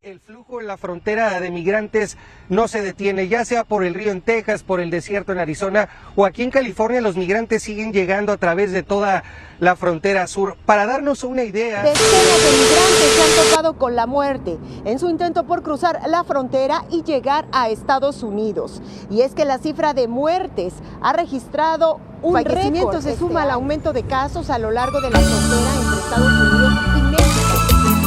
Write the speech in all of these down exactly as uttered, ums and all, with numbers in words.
El flujo en la frontera de migrantes no se detiene, ya sea por el río en Texas, por el desierto en Arizona o aquí en California, los migrantes siguen llegando a través de toda la frontera sur. Para darnos una idea, decenas de migrantes se han topado con la muerte en su intento por cruzar la frontera y llegar a Estados Unidos. Y es que la cifra de muertes ha registrado un fallecimiento récord se este suma al año. Aumento de casos a lo largo de la frontera entre Estados Unidos y México,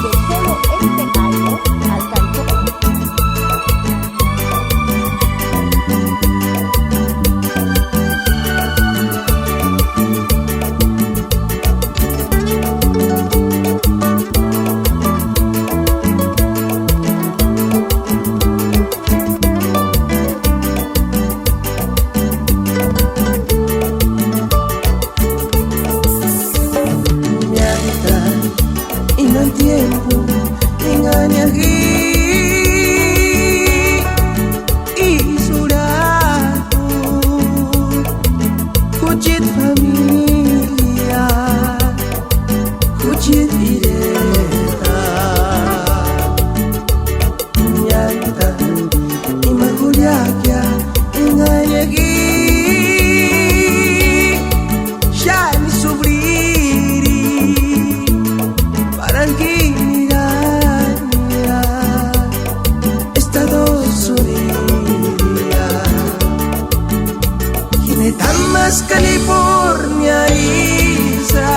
que solo este año alcanzó Mientras, y no el tiempo, engaña aquí y su rato, Juchit familia, Juchit ireta. Ñanta, ima juriakia, engaña aquí, xáni subriri, Barranquilla, Estados Unidos. Yine tamás California isla,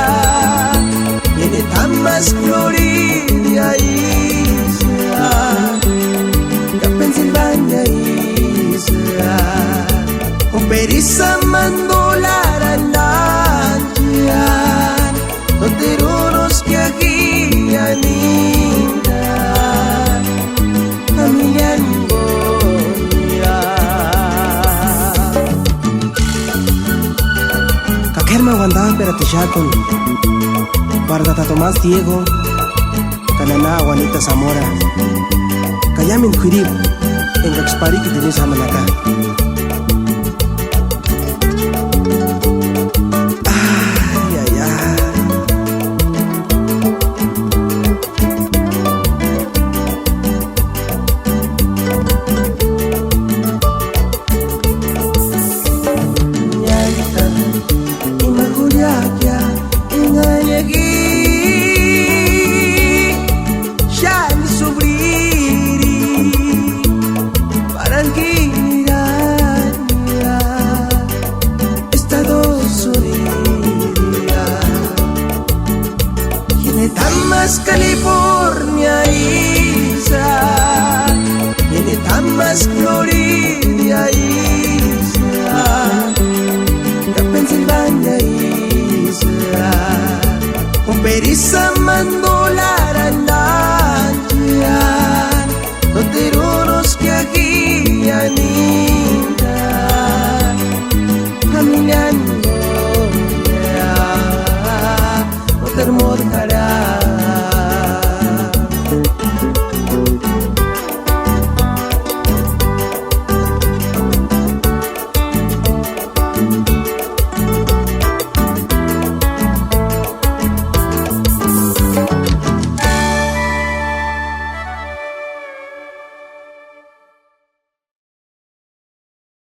yine tamás Florida isla, ka Pensilvania isla, o perisa mandolara nanchia, no te ronos que aquí aninda, familia Angonia. Ka k'éri ma uandajperatixakuni, para tata Tomás Diego, ka nana Juanita Zamora, ka iámendu k'uiripu engaksï parhikitini isï jámani jaka. Ay, ay, ay. Ñanta, ima juriakia, engaña aquí, xáni subriri, Barranquilla, Estados Unidos. Yine tamás California isla, yine tamás Florida isla, ka Pensilvania isla, o perisa